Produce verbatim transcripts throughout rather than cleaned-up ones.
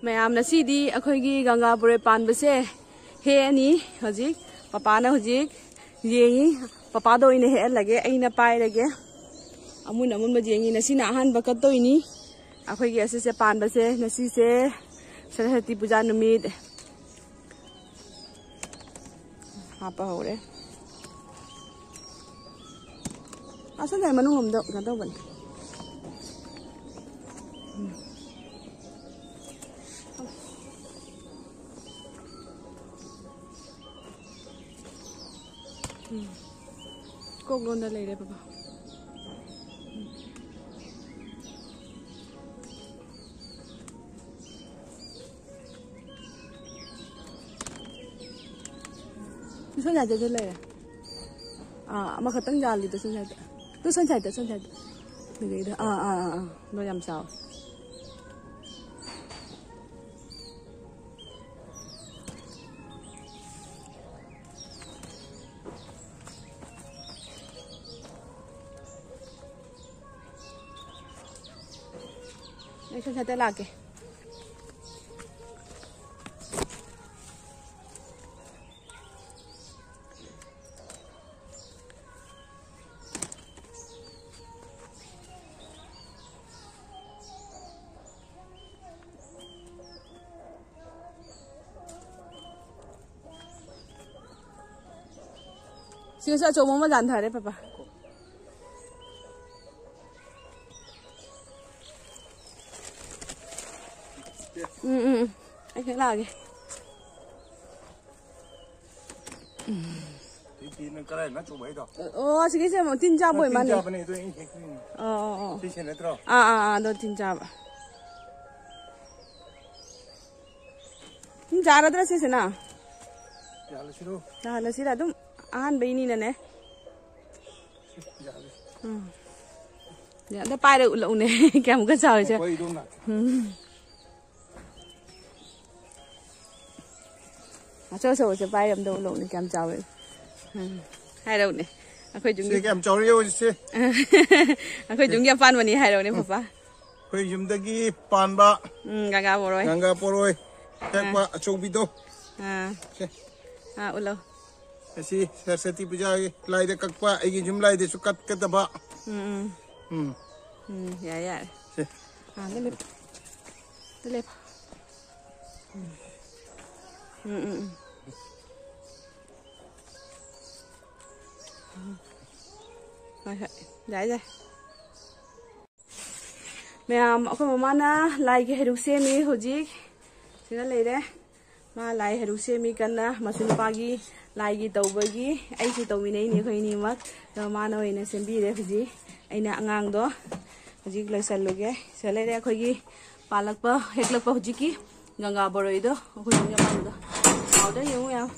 ꯃꯌꯥꯝ, ꯉꯁꯤꯗꯤ ꯑꯩꯈꯣꯏꯒꯤ ꯒꯪꯒꯥ ꯕꯣꯔꯣꯏ ꯄꯥꯟꯕꯁꯦ ꯍꯦꯛꯑꯅꯤ꯫ ꯍꯧꯖꯤꯛ ꯄꯄꯥꯅ ꯍꯧꯖꯤꯛ ꯌꯦꯡꯉꯤ꯫ ꯄꯄꯥꯗ ꯑꯣꯏꯅ ꯍꯦꯛꯍꯜꯂꯒꯦ, ꯑꯩꯅ ꯄꯥꯏꯔꯒꯦ꯫ ꯑꯃꯨꯟ ꯑꯃꯨꯟꯕ ꯌꯦꯡꯉꯤ꯫ ꯉꯁꯤꯅ ꯑꯍꯥꯟꯕ ꯀꯠꯇꯣꯏꯅꯤ꯫ ꯑꯩꯈꯣꯏꯒꯤ ꯑꯁꯤꯁꯦ ꯄꯥꯟꯕꯁꯦ ꯉꯁꯤꯁꯦ ꯁꯔꯁꯋꯇꯤ ꯄꯨꯖꯥ ꯅꯨꯃꯤꯠ꯫ ꯍꯥꯞꯄ ꯍꯧꯔꯦ꯫ ꯑꯁꯣꯝꯗ ꯃꯅꯨꯡ ꯂꯣꯝꯗ ꯀꯩꯅꯣ ꯇꯧꯕꯅꯦ꯫ ꯎꯝ꯫ ꯎꯝ꯫ ꯀꯣꯛ ꯂꯣꯟꯗ ꯂꯩꯔꯦ ꯕꯕꯥ꯫ ꯎꯝ꯫ ꯁꯣꯝ ꯁꯥꯏꯗꯇꯁꯨ ꯂꯩꯔꯦ꯫ ꯑꯥ, ꯑꯃꯈꯛꯇꯪ ꯌꯥꯜꯂꯤꯗꯣ ꯁꯣꯝ ꯁꯥꯏꯗ꯫ ꯇꯨ ꯁꯣꯝ ꯁꯥꯏꯗ, ꯁꯣꯝ ꯁꯥꯏꯗ꯫ ꯑꯗꯨꯗꯩꯗ, ꯑꯥ, ꯑꯥ, ꯑꯥ, ꯑꯥ꯫ ꯑꯗꯣ ꯌꯥꯝ ꯆꯥꯎꯋꯦ꯫ ꯑꯩ ꯁꯣꯝ ꯁꯥꯏꯗ ꯂꯥꯛꯀꯦ꯫ ꯁꯤꯒꯁꯨ ꯑꯆꯧꯕ ꯑꯃ ꯌꯥꯟꯊꯔꯦ, ꯄꯄꯥ꯫ ꯎꯝ, ꯎꯝ, ꯎꯝ꯫ ꯑꯩ ꯍꯦꯛ ꯂꯥꯛꯑꯒꯦ꯫ ꯁꯤ ꯅꯪ ꯀꯗꯥꯏ ꯅꯠꯇ꯭ꯔꯨꯕ ꯍꯥꯏꯗꯣ? ꯑꯣ, ꯑꯁꯤꯒꯤꯁꯦ ꯑꯃꯨꯛ ꯇꯤꯟ ꯆꯥꯕ ꯑꯣꯏ ꯇꯤꯟ ꯃꯥꯜꯂꯦ꯫ ꯆꯥꯕꯅꯦ, ꯑꯗꯨ ꯑꯩꯅ ꯍꯦꯛꯇꯣꯛꯏꯅꯦ꯫ ꯑꯣ, ꯑꯣ, ꯑꯣ꯫ ꯁꯤꯁꯦ ꯅꯠꯇ꯭ꯔꯣ? ꯑꯥ, ꯑꯥ, ꯑꯥ, ꯑꯗꯣ ꯇꯤꯟ ꯆꯥꯕ꯫ ꯇꯤꯟ ꯆꯥꯔꯗ꯭ꯔꯥ ꯁꯤꯁꯤꯅ? ꯌꯥꯜꯂꯁꯤꯔꯣ? ꯌꯥꯜꯂꯁꯤꯔ? ꯑꯗꯨꯝ ꯑꯍꯥꯟꯕꯩꯅꯤꯅꯅꯦ꯫ ꯁꯤ ꯌꯥꯜꯂꯁꯤ꯫ ꯎꯝ꯫ ꯑꯗ ꯄꯥꯏꯔ ꯎꯠꯂꯛꯎꯅꯦ꯫ ꯀꯌꯥꯃꯨꯛꯀ ꯆꯥꯎꯔꯤꯁꯦ? ꯉꯥꯏꯈꯣ, ꯑꯩ ꯑꯗꯨꯝ ꯂꯥꯛꯀꯦ꯫ ꯎꯝ꯫ ꯑꯆꯧ ꯑꯆꯧꯕꯁꯦ ꯄꯥꯏꯔ ꯑꯝꯇ ꯎꯠꯂꯛꯎꯅꯦ, ꯀꯌꯥꯝ ꯆꯥꯎꯋꯦ꯫ ꯎꯝ꯫ ꯍꯥꯏꯔꯧꯅꯦ꯫ ꯑꯩꯈꯣꯏ ꯁꯤ ꯌꯨꯝꯒꯤ, ꯀꯌꯥꯝ ꯆꯥꯎꯔꯤ ꯌꯦꯡꯉꯨ ꯁꯤ꯫ ꯑꯩꯈꯣꯏ ꯌꯨꯝꯒꯤ ꯑꯄꯥꯟꯕꯅꯤ ꯍꯥꯏꯔꯧꯅꯦ, ꯄꯄꯥ꯫ ꯑꯩꯈꯣꯏ ꯌꯨꯝꯗꯒꯤ ꯄꯥꯟꯕ ꯎꯝ, ꯒꯪꯒꯥ ꯕꯣꯔꯣꯏ꯫ ꯒꯪꯒꯥ ꯕꯣꯔꯣꯏ ꯍꯦꯛꯄ ꯑꯥ꯫ ꯑꯆꯧꯕꯤꯗꯣ꯫ ꯑꯥ꯫ ꯁꯦ꯫ ꯑꯥ, ꯎꯠꯂꯣ꯫ ꯑꯁꯤ ꯁꯔꯁꯇꯤ ꯄꯨꯖꯥꯒꯤ ꯂꯥꯏꯗ ꯀꯠꯄ, ꯑꯩꯒꯤ ꯌꯨꯝ ꯂꯥꯏꯗꯁꯨ ꯀꯠꯀꯗꯕ꯫ ꯎꯝ, ꯎꯝ꯫ ꯎꯝ꯫ ꯎꯝ, ꯌꯥꯔꯦ, ꯌꯥꯔꯦ꯫ ꯁꯦ꯫ ꯑꯥ, ꯂꯦꯞꯄꯨ꯫ ꯂꯦꯞꯄꯨ꯫ ꯎꯝ, ꯎꯝ, ꯎꯝ꯫ ꯍꯣꯏ, ꯍꯣꯏ꯫ ꯌꯥꯏ, ꯌꯥꯏ꯫ ꯃꯌꯥꯝ, ꯑꯩꯈꯣꯏ ꯃꯃꯥꯅ ꯂꯥꯏꯒꯤ ꯍꯩꯔꯨꯛ ꯁꯦꯝꯃꯤ ꯍꯧꯖꯤꯛ꯫ ꯁꯤꯗ ꯂꯩꯔꯦ꯫ ꯃꯥ ꯂꯥꯏ ꯍꯩꯔꯨꯛ ꯁꯦꯝꯃꯤ ꯀꯟꯅ꯫ ꯃꯁꯨ ꯅꯨꯄꯥꯒꯤ ꯂꯥꯏꯒꯤ ꯇꯧꯕꯒꯤ ꯑꯩꯁꯨ ꯇꯧꯃꯤꯟꯅꯩꯅꯦ ꯑꯩꯈꯣꯏ ꯑꯅꯤꯃꯛ꯫ ꯑꯗꯣ ꯃꯥꯅ ꯑꯣꯏꯅ ꯁꯦꯝꯕꯤꯔꯦ ꯍꯧꯖꯤꯛ꯫ ꯑꯩꯅ ꯑꯉꯥꯡꯗꯣ ꯍꯧꯖꯤꯛ ꯂꯣꯏꯁꯜꯂꯨꯒꯦ꯫ ꯁꯤꯗ ꯂꯩꯔꯦ ꯑꯩꯈꯣꯏꯒꯤ ꯄꯥꯜꯂꯛꯄ, ꯍꯦꯛꯂꯛꯄ ꯍꯧꯖꯤꯛꯀꯤ ꯒꯪꯒꯥ ꯕꯣꯔꯣꯏꯗꯣ꯫ ꯑꯩꯈꯣꯏ ꯌꯨꯝꯒꯤ ꯑꯄꯥꯟꯕꯗꯣ꯫ ꯆꯥꯎꯗ ꯌꯦꯡꯉꯨ ꯃꯌꯥꯝ꯫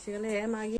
ꯁꯤꯗ ꯂꯩꯔꯦ ꯃꯥꯒꯤ꯫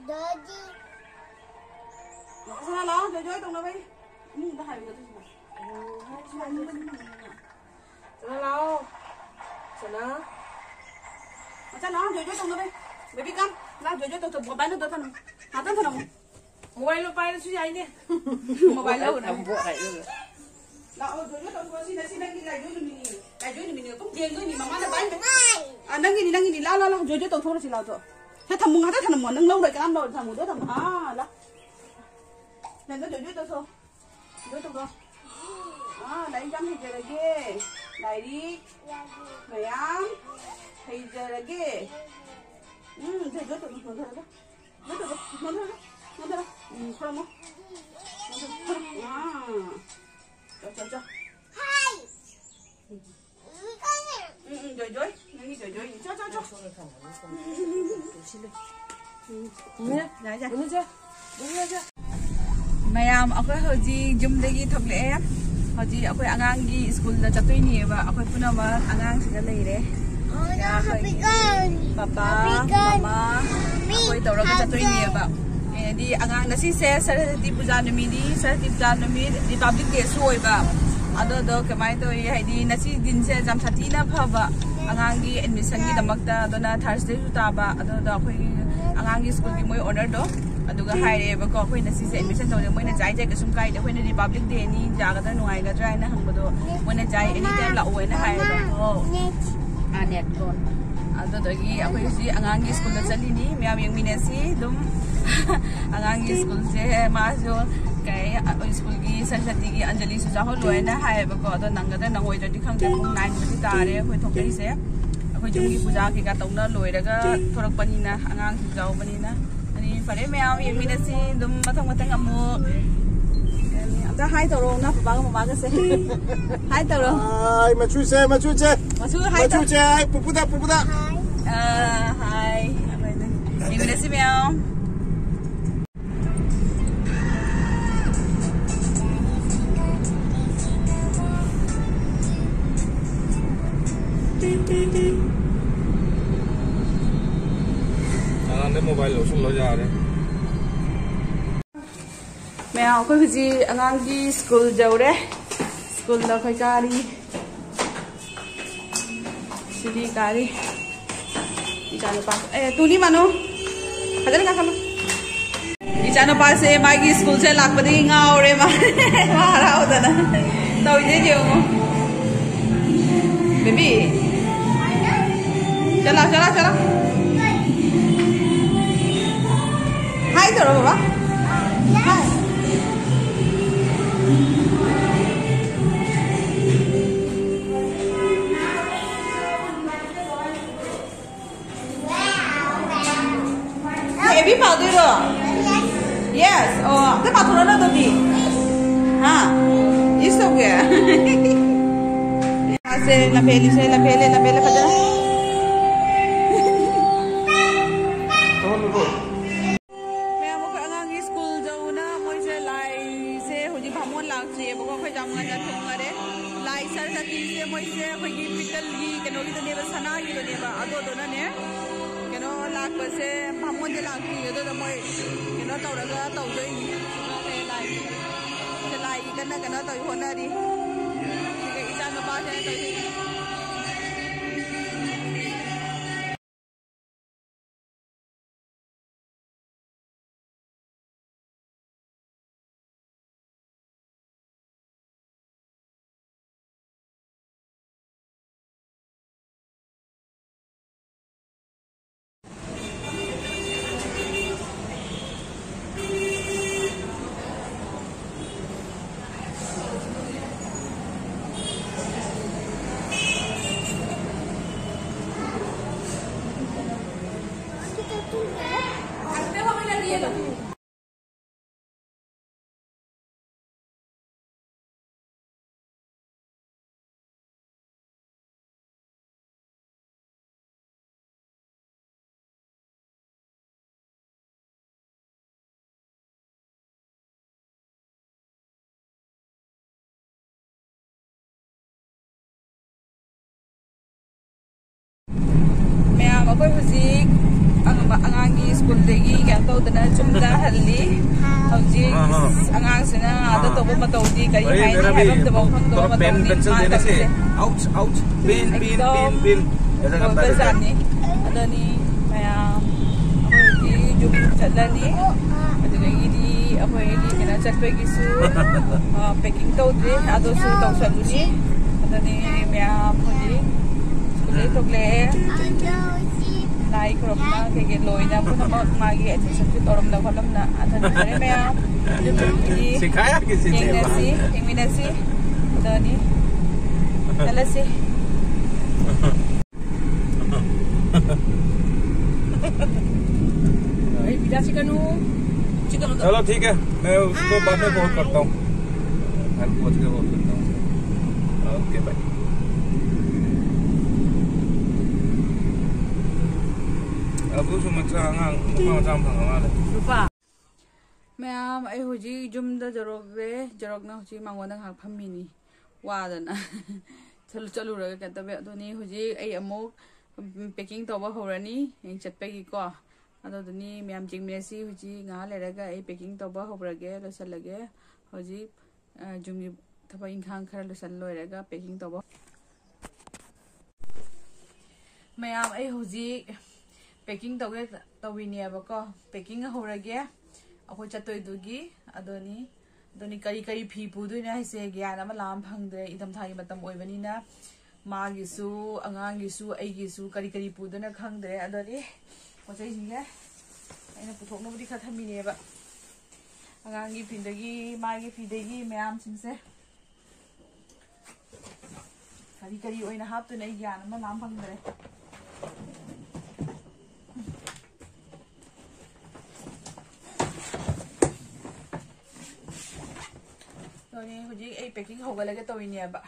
ꯗꯥꯗꯤ꯫ ꯁꯅꯥ ꯂꯥꯛꯑꯣ, ꯖꯣꯏ ꯖꯣꯏ ꯇꯧꯅꯕꯩ꯫ ꯏꯃꯨꯡꯗ ꯍꯥꯏꯌꯨ, ꯑꯗꯨꯁꯨ꯫ ꯁꯅꯥ ꯂꯥꯛꯑꯣ꯫ ꯁꯅꯥ꯫ ꯃꯆꯥ ꯂꯥꯛꯑꯣ, ꯖꯣꯏ ꯖꯣꯏ ꯇꯧꯅꯕꯩ꯫ ꯕꯦꯕꯤ ꯀꯝ꯫ ꯂꯥꯛꯑꯣ, ꯖꯣꯏ ꯖꯣꯏ ꯇꯧ-, ꯇꯧ-, ꯃꯣꯕꯥꯏꯜꯗꯣ ꯑꯝꯇ ꯊꯅꯝꯃꯨ꯫ ꯉꯥꯛꯇꯪ ꯊꯅꯝꯃꯨ꯫ ꯃꯣꯕꯥꯏꯜꯗꯣ ꯄꯥꯏꯔꯁꯨ ꯌꯥꯏꯅꯦ꯫ ꯃꯣꯕꯥꯏꯜ ꯂꯧꯔꯨꯅꯨ꯫ ꯂꯥꯛꯑꯣ, ꯖꯣꯏ ꯖꯣꯏ ꯇꯧꯊꯣꯛꯑꯁꯤ꯫ ꯉꯁꯤ ꯅꯪꯒꯤ ꯂꯥꯏꯖꯣꯏ ꯅꯨꯃꯤꯠꯅꯤ꯫ ꯂꯥꯏꯖꯣꯏ ꯅꯨꯃꯤꯠꯅꯤ꯫ ꯑꯗꯨꯝ ꯌꯦꯡꯗꯣꯏꯅꯤ꯫ ꯃꯃꯥꯅ ꯄꯥꯏꯅꯤ꯫ ꯑꯥ, ꯅꯪꯒꯤꯅꯤ, ꯅꯪꯒꯤꯅꯤ꯫ ꯂꯥ, ꯂꯥ, ꯂꯥ꯫ ꯖꯣꯏ ꯖꯣꯏ ꯇꯧꯊꯣꯛꯑꯁꯤ ꯂꯥꯛꯑꯣ꯫ ꯁꯦ, ꯊꯝꯃꯨ, ꯉꯥꯛꯇ ꯊꯝꯃꯨ, ꯅꯪ ꯂꯧꯔꯣꯏ, ꯀꯅꯥꯝ ꯂꯧꯔꯣꯏ, ꯊꯝꯃꯨꯗꯣ, ꯊꯝꯃꯨ꯫ ꯑꯥ, ꯂꯥ꯫ ꯂꯦꯟꯗꯣ, ꯖꯣꯏ, ꯖꯣꯏ ꯇꯧꯊꯣꯛꯑꯣ꯫ ꯖꯣꯏ ꯇꯧꯊꯣꯛꯑꯣ꯫ ꯑꯥ, ꯂꯥꯏꯔꯤꯛ ꯌꯥꯝ ꯍꯩꯖꯔꯒꯦ꯫ ꯂꯥꯏꯔꯤꯛ ꯃꯌꯥꯝ ꯍꯩꯖꯔꯒꯦ꯫ ꯎꯝ, ꯖꯣꯏ, ꯖꯣꯏ ꯇꯧꯊꯣꯛꯑꯣ, ꯅꯣꯟꯊꯔꯒ꯫ ꯖꯣꯏ ꯇꯧꯊꯣꯛꯑꯣ, ꯅꯣꯟꯊꯔꯒ, ꯅꯣꯟꯊꯔꯣ꯫ ꯎꯝ, ꯈꯣꯏꯔꯝꯃꯣ꯫ ꯅꯣꯟꯊꯔꯣ, ꯈꯣꯏꯔꯝꯃꯣ꯫ ꯑꯥ꯫ ꯆꯣ, ꯆꯣ, ꯆꯣ꯫ ꯎꯝ, ꯎꯝ, ꯖꯣꯏ, ꯖꯣꯏ꯫ ꯅꯪꯒꯤ ꯖꯣꯏ, ꯖꯣꯏ꯫ ꯆꯣ, ꯆꯣ, ꯆꯣ꯫ ꯎꯝ, ꯌꯥꯏ, ꯌꯥꯏ꯫ ꯃꯌꯥꯝ, ꯑꯩꯈꯣꯏ ꯍꯧꯖꯤꯛ ꯌꯨꯝꯗꯒꯤ ꯊꯣꯛꯂꯛꯑꯦ꯫ ꯍꯧꯖꯤꯛ ꯑꯩꯈꯣꯏ ꯑꯉꯥꯡꯒꯤ ꯁ꯭ꯀꯨꯜꯗ ꯆꯠꯇꯣꯏꯅꯦꯕ꯫ ꯑꯩꯈꯣꯏ ꯄꯨꯝꯅꯃꯛ ꯑꯉꯥꯡꯁꯤꯗ ꯂꯩꯔꯦ꯫ ꯑꯩꯈꯣꯏꯒꯤ ꯄꯄꯥ, ꯃꯃꯥ, ꯑꯩꯈꯣꯏ ꯇꯧꯔꯒ ꯆꯠꯇꯣꯏꯅꯦꯕ꯫ ꯍꯥꯏꯗꯤ ꯑꯉꯥꯡ, ꯉꯁꯤꯁꯦ ꯁꯔꯁꯋꯇꯤ ꯄꯨꯖꯥ ꯅꯨꯃꯤꯠꯅꯤ꯫ ꯁꯔꯁꯋꯇꯤ ꯄꯨꯖꯥ ꯅꯨꯃꯤꯠ, ꯔꯤꯄꯕ꯭ꯂꯤꯛ ꯗꯦꯁꯨ ꯑꯣꯏꯕ꯫ ꯑꯗꯨꯗꯣ ꯀꯃꯥꯏꯅ ꯇꯧꯔꯤ? ꯍꯥꯏꯗꯤ ꯉꯁꯤ ꯗꯤꯟꯁꯦ ꯌꯥꯝ ꯁꯥꯊꯤꯅ ꯐꯕ ꯑꯉꯥꯡꯒꯤ ꯑꯦꯗꯃꯤꯁꯟꯒꯤꯗꯃꯛꯇ꯫ ꯑꯗꯨꯅ ꯊꯥꯔꯁꯗꯦꯁꯨ ꯇꯥꯕ꯫ ꯑꯗꯨꯗꯣ ꯑꯩꯈꯣꯏ ꯑꯉꯥꯡꯒꯤ ꯁ꯭ꯀꯨꯜꯒꯤ ꯃꯣꯏ ꯑꯣꯅꯔꯗꯣ ꯑꯗꯨꯒ ꯍꯥꯏꯔꯛꯑꯦꯕꯀꯣ, ꯑꯩꯈꯣꯏ ꯉꯁꯤꯁꯦ ꯑꯦꯗꯃꯤꯁꯟ ꯇꯧꯖꯦ꯫ ꯃꯣꯏꯅ ꯖꯥꯏ ꯖꯥꯏ ꯀꯩꯁꯨꯝ ꯀꯥꯏꯗꯦ, ꯑꯩꯈꯣꯏꯅ ꯔꯤꯄꯕ꯭ꯂꯤꯛ ꯗꯦꯅꯤ, ꯌꯥꯒꯗ꯭ꯔꯥ ꯅꯨꯡꯉꯥꯏꯒꯗ꯭ꯔꯥ ꯍꯥꯏꯅ ꯍꯪꯕꯗꯣ, ꯃꯣꯏꯅ ꯖꯥꯏ ꯑꯦꯅꯤ ꯇꯥꯏꯝ ꯂꯥꯛꯑꯣ ꯍꯥꯏꯅ ꯍꯥꯏꯌꯦꯕꯀꯣ꯫ ꯑꯥ, ꯅꯦꯠ ꯂꯣꯟ꯫ ꯑꯗꯨꯗꯒꯤ ꯑꯩꯈꯣꯏ ꯍꯧꯖꯤꯛ ꯑꯉꯥꯡꯒꯤ ꯁ꯭ꯀꯨꯜꯗ ꯆꯠꯂꯤꯅꯤ꯫ ꯃꯌꯥꯝ ꯌꯦꯡꯃꯤꯟꯅꯁꯤ ꯑꯗꯨꯝ꯫ ꯑꯉꯥꯡꯒꯤ ꯁ꯭ꯀꯨꯜꯁꯦ ꯃꯥꯁꯨ ꯀꯩ, ꯑꯩꯈꯣꯏ ꯁ꯭ꯀꯨꯜꯒꯤ ꯁꯔꯁꯋꯇꯤꯒꯤ ꯑꯟꯖꯂꯤꯁꯨ ꯌꯥꯎꯍꯜꯂꯣ ꯍꯥꯏꯅ ꯍꯥꯏꯌꯦꯕꯀꯣ꯫ ꯑꯗꯣ ꯅꯪꯒꯗ꯭ꯔꯥ ꯅꯪꯉꯣꯏꯗ꯭ꯔꯗꯤ ꯈꯪꯗꯦ, ꯄꯨꯡ ꯅꯥꯏꯟꯕꯨꯗꯤ ꯇꯥꯔꯦ ꯑꯩꯈꯣꯏ ꯊꯣꯛꯂꯛꯏꯁꯦ꯫ ꯑꯩꯈꯣꯏ ꯌꯨꯝꯒꯤ ꯄꯨꯖꯥ ꯀꯩꯀꯥ ꯇꯧꯅ ꯂꯣꯏꯔꯒ ꯊꯣꯛꯂꯛꯄꯅꯤꯅ, ꯑꯉꯥꯡꯁꯨ ꯌꯥꯎꯕꯅꯤꯅ꯫ ꯑꯗꯨꯗꯤ ꯐꯔꯦ ꯃꯌꯥꯝ, ꯌꯦꯡꯃꯤꯟꯅꯁꯤ ꯑꯗꯨꯝ ꯃꯊꯪ ꯃꯊꯪ ꯑꯃꯨꯛ꯫ ꯑꯝꯇ ꯍꯥꯏ ꯇꯧꯔꯣ, ꯅꯪ ꯄꯄꯥꯒ ꯃꯃꯥꯒꯁꯦ꯫ ꯍꯥꯏ ꯇꯧꯔꯣ꯫ ꯍꯥꯏ, ꯃꯆꯨꯁꯦ, ꯃꯆꯨꯁꯦ꯫ ꯃꯆꯨ ꯍꯥꯏ ꯇꯧ-, ꯃꯆꯨꯁꯦ, ꯍꯥꯏ, ꯄꯨꯄꯨꯗ, ꯄꯨꯄꯨꯗ꯫ ꯑꯥ, ꯍꯥꯏ꯫ ꯌꯦꯡꯃꯤꯟꯅꯁꯤ ꯃꯌꯥꯝ꯫ ꯑꯉꯥꯡꯗ ꯃꯣꯕꯥꯏꯜ ꯂꯧꯁꯤꯜꯂꯣ ꯌꯥꯔꯦ꯫ ꯃꯌꯥꯝ, ꯑꯩꯈꯣꯏ ꯍꯧꯖꯤꯛ ꯑꯉꯥꯡꯒꯤ ꯁ꯭ꯀꯨꯜ ꯌꯧꯔꯦ꯫ ꯁ꯭ꯀꯨꯜꯗ ꯑꯩꯈꯣꯏ ꯀꯥꯔꯤ꯫ ꯁꯤꯗꯤ ꯀꯥꯔꯤ꯫ ꯏꯆꯥꯅꯨꯄꯥ꯫ ꯑꯦ, ꯇꯨꯅꯤ ꯃꯥꯅꯣ꯫ ꯐꯖꯅ ꯀꯥꯈꯠꯂꯣ꯫ ꯏꯆꯥꯅꯨꯄꯥꯁꯦ ꯃꯥꯒꯤ ꯁ꯭ꯀꯨꯜꯁꯦ ꯂꯥꯛꯄꯗꯒꯤ ꯉꯥꯎꯔꯦ ꯃꯥ꯫ ꯃꯥ ꯍꯔꯥꯎꯗꯅ꯫ ꯇꯧꯔꯤꯁꯦ ꯌꯦꯡꯉꯣ꯫ ꯕꯦꯕꯤ꯫ ꯆꯠꯂꯣ, ꯆꯠꯂꯣ, ꯆꯠꯂꯣ꯫ ꯇꯧꯔꯕ? ꯑꯦ ꯕꯤ ꯄꯥꯗꯣꯏꯔꯣ? ꯌꯦꯁ꯫ ꯑꯣ, ꯑꯝꯇ ꯄꯥꯊꯣꯔꯛꯑꯣ ꯑꯗꯨꯗꯤ꯫ ꯍꯥ? ꯏꯁ ꯇꯧꯒꯦ꯫ ꯃꯥꯁꯦ ꯂꯝꯐꯦꯜꯂꯤꯁꯦ, ꯂꯝꯐꯦꯜꯂꯦ, ꯂꯝꯐꯦꯜꯂꯦ ꯐꯖꯅ꯫ ꯃꯌꯥꯝ ꯑꯩꯈꯣꯏ ꯑꯉꯥꯡꯒꯤ ꯁ꯭ꯀꯨꯜ ꯌꯧꯅ ꯃꯣꯏꯁꯦ ꯂꯥꯏꯁꯦ ꯍꯧꯖꯤꯛ ꯕꯥꯃꯣꯟ ꯂꯥꯛꯇ꯭ꯔꯤꯑꯕꯀꯣ, ꯑꯩꯈꯣꯏ ꯌꯥꯝ ꯉꯟꯅ ꯊꯣꯡꯅꯔꯦ꯫ ꯂꯥꯏ ꯁꯔꯁꯇꯤꯁꯦ ꯃꯣꯏꯁꯦ ꯑꯩꯈꯣꯏꯒꯤ ꯄꯤꯇꯜꯒꯤ ꯀꯩꯅꯣꯒꯤꯗꯨꯅꯦꯕ, ꯁꯅꯥꯒꯤꯗꯨꯅꯦꯕ, ꯑꯗꯨꯗꯨꯅꯅꯦ ꯀꯩꯅꯣ ꯂꯥꯛꯄꯁꯦ ꯕꯥꯃꯣꯟꯁꯦ ꯂꯥꯛꯇ꯭ꯔꯤ, ꯑꯗꯨꯅ ꯃꯣꯏ ꯀꯩꯅꯣ ꯇꯧꯔꯒ ꯇꯧꯗꯣꯏꯅꯤ꯫ ꯂꯥꯏꯒꯤ ꯀꯟꯅ ꯀꯩꯅꯣ ꯇꯧꯔꯤ, ꯍꯣꯠꯅꯔꯤ꯫ ꯑꯗꯨꯒ ꯏꯆꯥ ꯅꯨꯄꯥꯁꯦ ꯇꯧꯔꯤ꯫ ꯃꯌꯥꯝ ꯑꯩꯈꯣꯏ ꯍꯧꯖꯤꯛ ꯑꯉꯥꯡꯒꯤ ꯁ꯭ꯀꯨꯜꯗꯒꯤ ꯀꯩꯅꯣ ꯇꯧꯗꯅ ꯌꯨꯝꯗ ꯍꯜꯂꯤ꯫ ꯍꯧꯖꯤꯛ ꯑꯉꯥꯡꯁꯤꯅ ꯑꯥꯗ ꯇꯧꯕ ꯃꯇꯧꯗꯤ ꯀꯔꯤ ꯍꯥꯏꯅꯤ ꯍꯥꯏꯕ ꯑꯃꯇ ꯈꯪꯗꯕ ꯃꯇꯧꯅꯤ ꯃꯥ ꯇꯧꯔꯤꯁꯦ꯫ ꯂꯣꯏꯕꯖꯥꯠꯅꯤ꯫ ꯑꯗꯨꯅꯤ ꯃꯌꯥꯝ ꯑꯩꯈꯣꯏ ꯍꯧꯖꯤꯛ ꯌꯨꯝ ꯆꯠꯂꯅꯤ꯫ ꯑꯗꯨꯗꯒꯤꯗꯤ ꯑꯩꯈꯣꯏꯒꯤ ꯀꯩꯅꯣ ꯆꯠꯄꯒꯤꯁꯨ ꯄꯦꯀꯤꯡ ꯇꯧꯗ꯭ꯔꯤ, ꯑꯗꯨꯁꯨ ꯇꯧꯁꯜꯂꯨꯅꯤ꯫ ꯑꯗꯨꯅꯤ ꯃꯌꯥꯝ ꯍꯧꯖꯤꯛ ꯁ꯭ꯀꯨꯜꯗꯒꯤ ꯊꯣꯛꯂꯛꯑꯦ꯫ ꯂꯥꯏ ꯈꯨꯔꯨꯝꯅ ꯀꯩꯀꯩ ꯂꯣꯏꯅ ꯄꯨꯝꯅꯃꯛ ꯃꯥꯒꯤ ꯑꯦꯇꯦꯟꯁꯟꯁꯨ ꯇꯧꯔꯝꯅ ꯈꯣꯠꯂꯝꯅ ꯑꯗꯨꯅ ꯐꯔꯦ ꯃꯌꯥꯝ꯫ ꯑꯗꯨꯝ ꯌꯦꯡ-, ꯁꯤꯈꯥꯌꯥ ꯀꯤꯁꯤ ꯌꯦꯡꯅꯁꯤ, ꯌꯦꯡꯃꯤꯟꯅꯁꯤ꯫ ꯑꯗꯨꯅꯤ꯫ ꯆꯠꯂꯁꯤ꯫ ꯑꯩ ꯄꯤꯖꯥ ꯁꯤ ꯀꯩꯅꯣ꯫ ꯁꯤ ꯀꯩꯅꯣꯗ꯫ चलो ठीक है, मैं उसको बाद में कॉल करता हूँ। घर पहुँच के कॉल करता हूँ। Okay, bye. ꯑꯕꯨꯁꯨ ꯃꯆꯥ ꯑꯉꯥꯡ ꯅꯨꯄꯥ ꯃꯆꯥ ꯑꯃ ꯐꯪꯉ ꯃꯥꯜꯂꯦ꯫ ꯅꯨꯄꯥ꯫ ꯃꯌꯥꯝ, ꯑꯩ ꯍꯧꯖꯤꯛ ꯌꯨꯝꯗ ꯖꯣꯔꯣꯛꯁꯦ, ꯖꯣꯔꯣꯛꯅ ꯍꯧꯖꯤꯛ ꯃꯉꯣꯟꯗ ꯉꯥꯏꯍꯥꯛ ꯐꯝꯃꯤꯅꯤ꯫ ꯋꯥꯗꯅ꯫ ꯆꯠꯂꯨ-, ꯆꯠꯂꯨꯔꯒ ꯀꯩꯅꯣ ꯇꯧꯕ꯫ ꯑꯗꯨꯅꯤ ꯍꯧꯖꯤꯛ ꯑꯩ ꯑꯃꯨꯛ, ꯎꯝ, packing ꯇꯧꯕ ꯍꯧꯔꯅꯤ ꯍꯌꯦꯡ ꯆꯠꯄꯒꯤꯀꯣ꯫ ꯑꯗꯨꯗꯨꯅꯤ ꯃꯌꯥꯝ ꯌꯦꯡꯃꯤꯟꯅꯁꯤ꯫ ꯍꯧꯖꯤꯛ ꯉꯥꯏꯍꯥꯛ ꯂꯩꯔꯒ ꯑꯩ packing ꯇꯧꯕ ꯍꯧꯔꯒꯦ, ꯂꯣꯏꯁꯤꯜꯂꯒꯦ꯫ ꯍꯧꯖꯤꯛ, ꯑ, ꯌꯨꯝꯒꯤ ꯊꯕꯛ ꯏꯪꯈꯥꯡ ꯈꯔ ꯂꯣꯏꯁꯤꯜ ꯂꯣꯏꯔꯒ packing ꯇꯧꯕ꯫ ꯃꯌꯥꯝ, ꯑꯩ ꯍꯧꯖꯤꯛ packing ꯇꯧꯒꯦ ꯇꯧꯔꯤꯅꯦꯕꯀꯣ꯫ Packing ꯍꯧꯔꯒꯦ ꯑꯩꯈꯣꯏ ꯆꯠꯇꯣꯏꯗꯨꯒꯤ꯫ ꯑꯗꯨꯅꯤ, ꯑꯗꯨꯅꯤ ꯀꯔꯤ ꯀꯔꯤ ꯐꯤ ꯄꯨꯗꯣꯏꯅꯣ ꯍꯥꯏꯁꯦ ꯒ꯭ꯌꯥꯟ ꯑꯃ ꯂꯥꯝ ꯐꯪꯗ꯭ꯔꯦ꯫ ꯏꯪꯊꯝꯊꯥꯒꯤ ꯃꯇꯝ ꯑꯣꯏꯕꯅꯤꯅ ꯃꯥꯒꯤꯁꯨ, ꯑꯉꯥꯡꯒꯤꯁꯨ, ꯑꯩꯒꯤꯁꯨ ꯀꯔꯤ ꯀꯔꯤ ꯄꯨꯗꯣꯏꯅꯣ ꯈꯪꯗ꯭ꯔꯦ꯫ ꯑꯗꯨꯅꯤ ꯄꯣꯠ ꯆꯩꯁꯤꯡꯁꯦ ꯑꯩꯅ ꯄꯨꯊꯣꯛꯅꯕꯗꯤ ꯈꯔ ꯊꯝꯃꯤꯅꯦꯕ꯫ ꯑꯉꯥꯡꯒꯤ ꯐꯤꯗꯒꯤ, ꯃꯥꯒꯤ ꯐꯤꯗꯒꯤ ꯃꯌꯥꯝꯁꯤꯡꯁꯦ꯫ ꯀꯔꯤ ꯀꯔꯤ ꯑꯣꯏꯅ ꯍꯥꯞꯇꯣꯏꯅꯣ ꯑꯩ ꯒ꯭ꯌꯥꯟ ꯑꯃ ꯂꯥꯝ ꯐꯪꯗ꯭ꯔꯦ꯫ ꯑꯗꯨꯅꯦ ꯍꯧꯖꯤꯛ ꯑꯩ packing ꯍꯧꯒꯠꯂꯒꯦ ꯇꯧꯔꯤꯅꯦꯕ꯫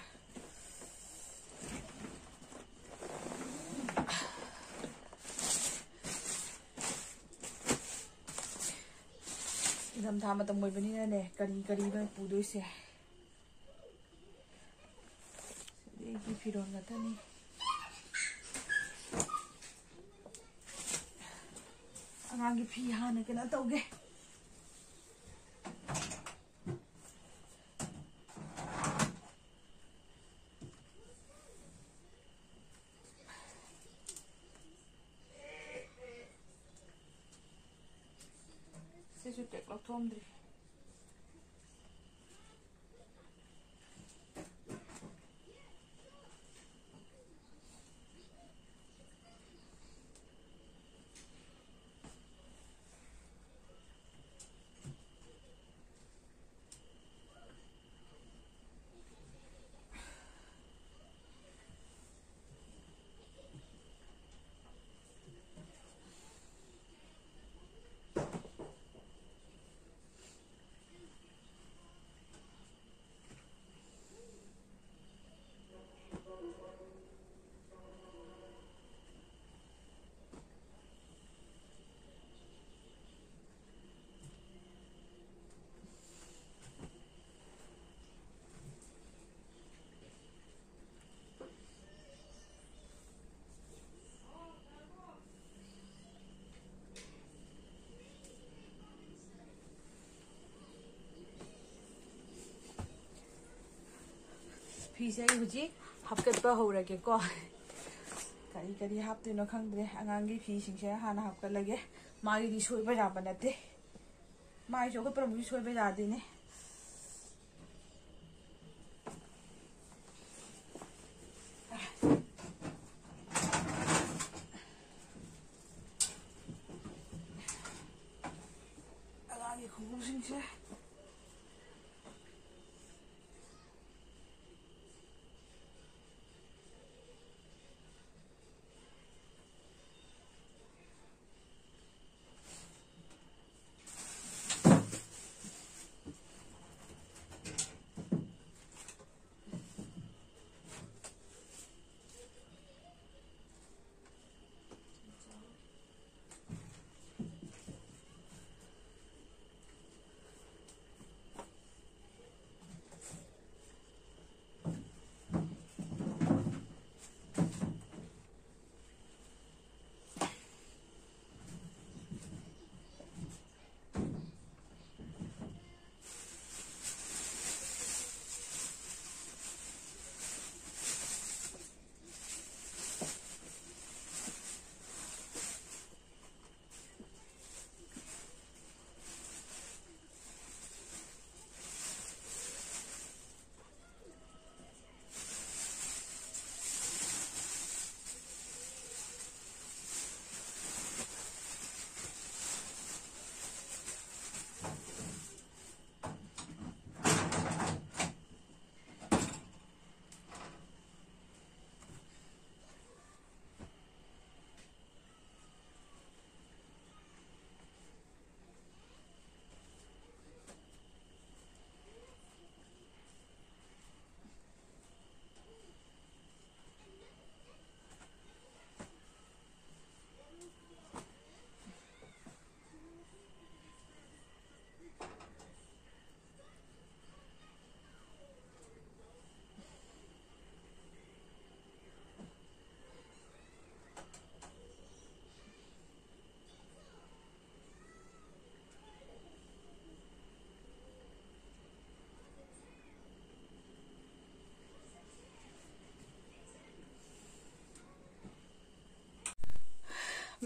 ꯏꯪꯊꯝꯊꯥ ꯃꯇꯝ ꯑꯣꯏꯕꯅꯤꯅꯅꯦ, ꯀꯔꯤ ꯀꯔꯤꯅꯣ ꯄꯨꯗꯣꯏꯁꯦ? ꯑꯩꯒꯤ ꯐꯤꯔꯣꯜ ꯉꯥꯛꯇꯅꯤ꯫ ꯑꯉꯥꯡꯒꯤ ꯐꯤ ꯍꯥꯟꯅ ꯀꯩꯅꯣ ꯇꯧꯒꯦ꯫ ꯁꯤꯁꯨ ꯇꯦꯛ ꯂꯧꯊꯣꯛꯑꯝꯗ꯭ꯔꯤ꯫ ꯐꯤꯁꯦ ꯑꯩ ꯍꯧꯖꯤꯛ ꯍꯥꯞꯀꯠꯄ ꯍꯧꯔꯒꯦꯀꯣ꯫ ꯀꯔꯤ ꯀꯔꯤ ꯍꯥꯞꯇꯣꯏꯅꯣ ꯈꯪꯗ꯭ꯔꯦ꯫ ꯑꯉꯥꯡꯒꯤ ꯐꯤꯁꯤꯡꯁꯦ ꯍꯥꯟꯅ ꯍꯥꯞꯀꯠꯂꯒꯦ꯫ ꯃꯥꯒꯤꯗꯤ ꯁꯣꯏꯕ ꯌꯥꯕ ꯅꯠꯇꯦ꯫ ꯃꯥꯏꯁꯨ ꯑꯩꯈꯣꯏ ꯄꯨꯔꯝꯕꯁꯨ ꯁꯣꯏꯕ ꯌꯥꯗꯦꯅꯦ꯫ ꯑꯉꯥꯡꯒꯤ ꯈꯣꯡꯎꯞꯁꯤꯡꯁꯦ꯫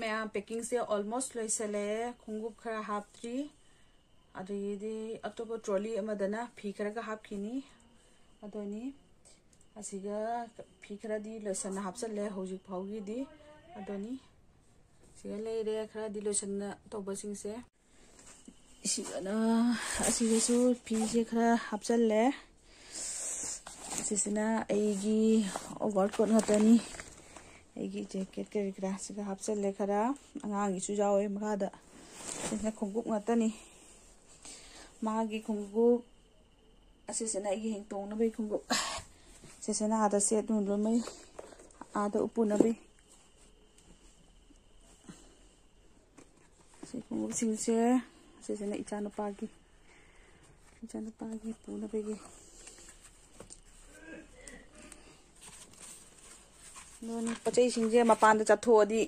ꯃꯌꯥꯝ, ꯄꯦꯀꯤꯡꯁꯦ ꯑꯣꯜꯃꯣꯁ ꯂꯣꯏꯁꯜꯂꯦ꯫ ꯈꯣꯡꯎꯞ ꯈꯔ ꯍꯥꯞꯇ꯭ꯔꯤ꯫ ꯑꯗꯒꯤꯗꯤ ꯑꯇꯣꯞꯄ ꯇ꯭ꯔꯣꯂꯤ ꯑꯃꯗꯅ ꯐꯤ ꯈꯔꯒ ꯍꯥꯞꯈꯤꯅꯤ꯫ ꯑꯗꯨꯅꯤ ꯑꯁꯤꯒ ꯐꯤ ꯈꯔꯗꯤ ꯂꯣꯏꯁꯟꯅ ꯍꯥꯞꯆꯜꯂꯦ ꯍꯧꯖꯤꯛ ꯐꯥꯎꯒꯤꯗꯤ꯫ ꯑꯗꯨꯅꯤ ꯁꯤꯒ ꯂꯩꯔꯦ ꯈꯔꯗꯤ ꯂꯣꯏꯁꯟꯅ ꯇꯧꯕꯁꯤꯡꯁꯦ꯫ ꯁꯤꯒꯅ, ꯑꯁꯤꯒꯁꯨ ꯐꯤꯁꯦ ꯈꯔ ꯍꯥꯞꯆꯜꯂꯦ꯫ ꯑꯁꯤꯁꯤꯅ ꯑꯩꯒꯤ ꯑꯣꯚꯔ ꯀꯣꯠ ꯉꯥꯛꯇꯅꯤ꯫ ꯑꯩꯒꯤ ꯖꯦꯀꯦꯠ ꯀꯔꯤ ꯀꯔꯥ ꯁꯤꯒ ꯍꯥꯞꯆꯜꯂꯦ ꯈꯔ꯫ ꯑꯉꯥꯡꯒꯤꯁꯨ ꯌꯥꯎꯋꯦ ꯃꯈꯥꯗ꯫ ꯁꯤꯁꯤꯅ ꯈꯣꯡꯎꯞ ꯉꯥꯛꯇꯅꯤ꯫ ꯃꯥꯒꯤ ꯈꯣꯡꯎꯞ, ꯑꯁꯤꯁꯤꯅ ꯑꯩꯒꯤ ꯍꯌꯦꯡ ꯇꯣꯡꯅꯕꯒꯤ ꯈꯣꯡꯎꯞ꯫ ꯁꯤꯁꯤꯅ ꯑꯥꯗ ꯁꯦꯠ ꯂꯣꯏꯅꯃꯛ ꯑꯥꯗ ꯎꯞꯄꯨꯅꯕꯒꯤ꯫ ꯁꯤ ꯈꯣꯡꯎꯞꯁꯤꯡꯁꯦ, ꯁꯤꯁꯤꯅ ꯏꯆꯥꯅꯨꯄꯥꯒꯤ, ꯏꯆꯥꯅꯨꯄꯥꯒꯤ ꯄꯨꯅꯕꯒꯤ꯫ ꯑꯗꯨꯅꯤ, ꯄꯣꯠ ꯆꯩꯁꯤꯡꯁꯦ ꯃꯄꯥꯟꯗ ꯆꯠꯊꯣꯛꯑꯗꯤ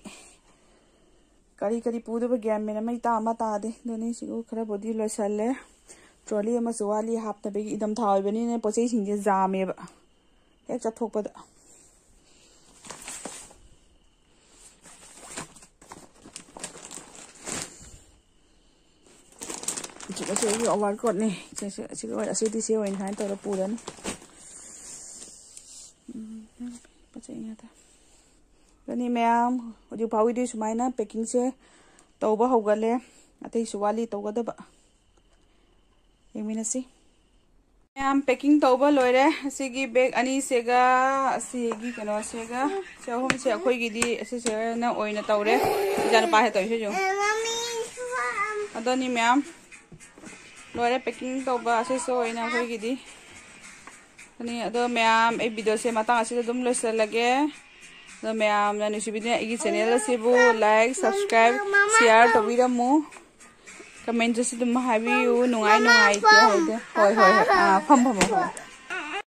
ꯀꯔꯤ ꯀꯔꯤ ꯄꯨꯗꯣꯏꯕ ꯒ꯭ꯌꯥꯟ ꯃꯦꯟ ꯑꯃ ꯏꯇꯥ ꯑꯃ ꯇꯥꯗꯦ꯫ ꯑꯗꯨꯅꯤ, ꯁꯤꯒ ꯈꯔꯕꯨꯗꯤ ꯂꯣꯏꯁꯜꯂꯦ꯫ ꯇ꯭ꯔꯣꯂꯤ ꯑꯃꯁꯨ ꯋꯥꯠꯂꯤ ꯍꯥꯞꯅꯕꯒꯤ꯫ ꯏꯊꯝꯊꯥ ꯑꯣꯏꯕꯅꯤꯅ ꯄꯣꯠ ꯆꯩꯁꯤꯡꯁꯦ ꯌꯥꯝꯃꯦꯕ, ꯍꯦꯛ ꯆꯠꯊꯣꯛꯄꯗ꯫ ꯑꯁꯤꯒꯁꯨ ꯑꯩꯒꯤ ꯑꯣꯚꯔ ꯀꯣꯠꯅꯤ꯫ ꯁꯤꯁꯨ, ꯑꯁꯤꯒ ꯑꯣꯏ-, ꯑꯁꯤꯗꯤ ꯁꯤ ꯑꯣꯏꯅ ꯁꯨꯃꯥꯏꯅ ꯇꯧꯔ ꯄꯨꯔꯅꯤ꯫ ꯎꯝ, ꯄꯣꯠ ꯆꯩ ꯉꯥꯛꯇ꯫ ꯑꯗꯨꯅꯤ ꯃꯌꯥꯝ, ꯍꯧꯖꯤꯛ ꯐꯥꯎꯒꯤꯗꯤ ꯁꯨꯃꯥꯏꯅ ꯄꯦꯀꯤꯡꯁꯦ ꯇꯧꯕ ꯍꯧꯒꯠꯂꯦ꯫ ꯑꯇꯩꯁꯨ ꯋꯥꯠꯂꯤ ꯇꯧꯒꯗꯕ꯫ ꯌꯦꯡꯃꯤꯟꯅꯁꯤ꯫ ꯃꯌꯥꯝ, ꯄꯦꯀꯤꯡ ꯇꯧꯕ ꯂꯣꯏꯔꯦ꯫ ꯑꯁꯤꯒꯤ ꯕꯦꯒ ꯑꯅꯤꯁꯤꯒ, ꯑꯁꯤꯒꯤ ꯀꯩꯅꯣꯁꯤꯒ, ꯁꯤ ꯑꯍꯨꯝꯁꯦ ꯑꯩꯈꯣꯏꯒꯤꯗꯤ ꯑꯁꯤꯁꯤꯅ ꯑꯣꯏꯅ ꯇꯧꯔꯦ꯫ ꯏꯆꯥꯅꯨꯄꯥꯁꯦ ꯇꯧꯔꯤꯁꯦ ꯌꯦꯡꯉꯨ꯫ ꯑꯗꯨꯅꯤ ꯃꯌꯥꯝ, ꯂꯣꯏꯔꯦ ꯄꯦꯀꯤꯡ ꯇꯧꯕ ꯑꯁꯤꯁꯨ ꯑꯣꯏꯅ ꯑꯩꯈꯣꯏꯒꯤꯗꯤ꯫ ꯑꯗꯨꯅꯤ, ꯑꯗꯣ ꯃꯌꯥꯝ, ꯑꯩ ꯚꯤꯗꯤꯑꯣꯁꯦ ꯃꯇꯥꯡ ꯑꯁꯤꯗ ꯑꯗꯨꯝ ꯂꯣꯏꯁꯤꯜꯂꯒꯦ꯫ ꯑꯗꯣ ꯃꯌꯥꯝꯅ ꯅꯨꯡꯁꯤꯕꯤꯗꯨꯅ ꯑꯩꯒꯤ ꯆꯦꯅꯦꯜ ꯑꯁꯤꯕꯨ ꯂꯥꯏꯛ, ꯁꯕꯁꯀ꯭ꯔꯥꯏꯕ, ꯁꯤꯌꯥꯔ ꯇꯧꯕꯤꯔꯝꯃꯨ꯫ ꯀꯃꯦꯟꯇꯁꯨ ꯑꯗꯨꯝ ꯍꯥꯏꯕꯤꯌꯨ, ꯅꯨꯡꯉꯥꯏ ꯅꯨꯡꯉꯥꯏꯇꯦ ꯍꯥꯏꯗꯣ꯫ ꯍꯣꯏ, ꯍꯣꯏ, ꯍꯣꯏ꯫ ꯑꯥ, ꯐꯝ, ꯐꯝ, ꯐꯝ꯫